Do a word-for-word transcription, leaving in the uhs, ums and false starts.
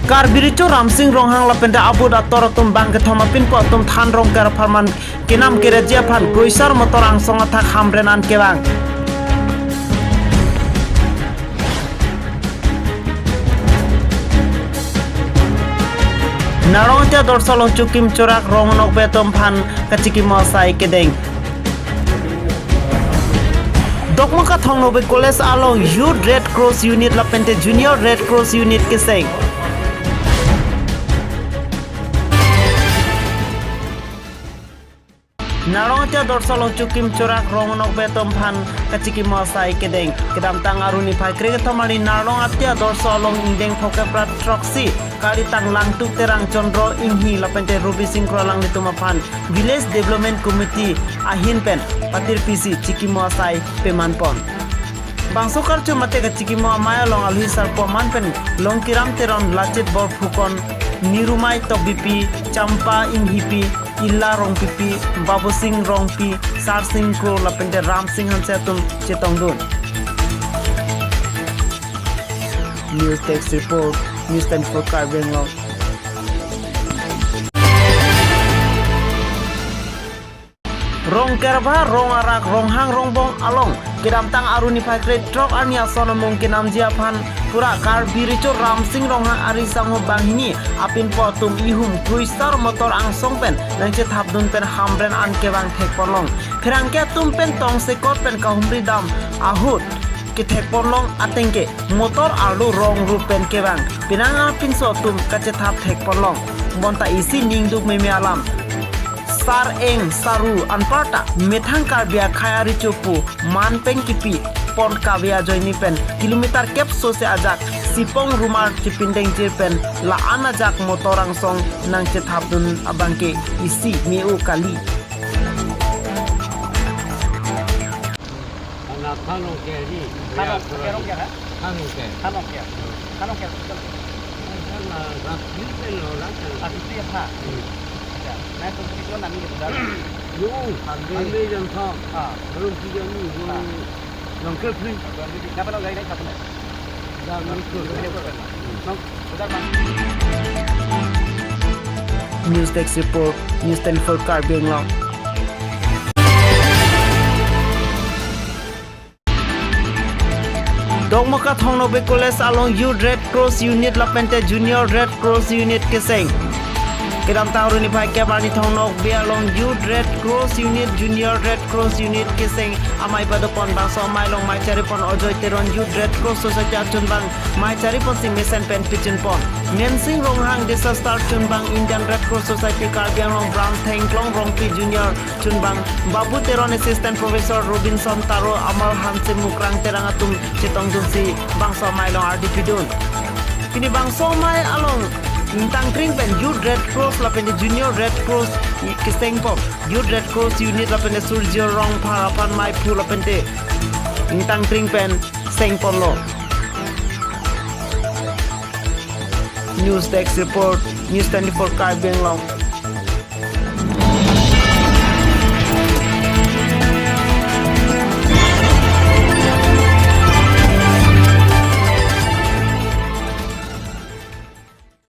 Karbi Recho Ramsing Ronghang lapente abut ator atum bang kethom apinpo atum than Rongker apharman kenam kereji aphan kroisar motor angsong athak Hamren an kevang. Narong Atia Dorsal along Chukim Chorak rong nokbe atum aphan kachikimo asai kedeng. Dokmoka Thong Nokbe College along Youth Red Cross Unit lapente Junior Red Cross Unit keseng. Narong Atia Dorsal along Chukim Chorak rong nokbe atum aphan kachikimo asai kedeng. Kedamtang Arni phai kre kethom arni Narong Atia Dorsal along ingdeng phokep rat throksi kali tanglang tuk Terang Chondro Inghi lapente Rubi Sing Krolang atum aphan Village Development Committee ahin pen patir pisi chikimo asai pemanpon. Bangso karcho mate kachikimo amei along alohi sarpo aman pen Longkiram Teron, Lachit Borphukan, Nirumai Tokbipi, Champa Inghipi, Ila Rongpipi, Babusing Rongpi, Sarsing Kro lapente Ramsing Hanse atum chetongdun. News Desk Report, News twenty-four Karbi Anglong. Rongker ba, Rong Arak, Ronghang Rongbong along kedamtang Arni phai kre throk arni ason amung kenamji aphan pura Karbi Recho Ramsing Ronghang ari sangho banghini apinpo atum ihum kroisar motor angsong pen nangchethapdun pen Hamren an kevang thekponlong. Pherangke atum pen tongsekot pen kahumri dam ahut kethekponlong atengke motor arlo rong rup pen kevang, penang apinso atum kachethap thekponlong. Bonta isi ningduk meme alam. Sar-eng saru anparta methang Karbi akhei arecho pu man pen kipipon kave ajoine pen kilometer kep sose ajak sipong rumar chipindeng jir pen la-an ajak motor angsong nangchethapdun abangke isi me-o kali. Ana Khanongker ji. Khanong, Ya, Khanongker, ha? Khanongker. Khanongker. Khanongker. Ana Rapli ke lo la kan. Rapli apa? Hmm. Ya. Nah, itu itu nami gitu dah. Yo, Hamre. Hamre jam sa. Ah. Belum tiga ni. Ah. Yang ke Pri. Kenapa lo gaya naik apa nih? News Desk Report, News twenty-four Karbi Anglong. Dokmoka Thong Nokbe College along Youth Red Cross Unit lapente Junior Red Cross Unit keseng. Kedamtang Arni phai kep arni Thong Nokbe along Youth Red Cross Unit, Junior Red Cross Unit keseng amei padopon. Bangso amei along mei charipon Ajoy Teron, Youth Red Cross Society achunbang, mei charipon si mesen pen pichinpon. Nensing Ronghang, Disaster chunbang, Indian Red Cross Society Karbi Anglong Branch, Thengklong Rongpi Junior chunbang, Babu Teron, Assistant Professor, Robinson Taro, Amal Hanse, Mukrang Terang atum chetongdunsi bangso amei along ardi pidun. Pini bangso amei along ingtangkring pen Youth Red Cross lapente Junior Red Cross kesengpon. Youth Red Cross Unit lapente Surjya Rongphar aphan mei phu lapente ingtangkring pen sengponlo. News Desk Report, News twenty-four Karbi Anglong.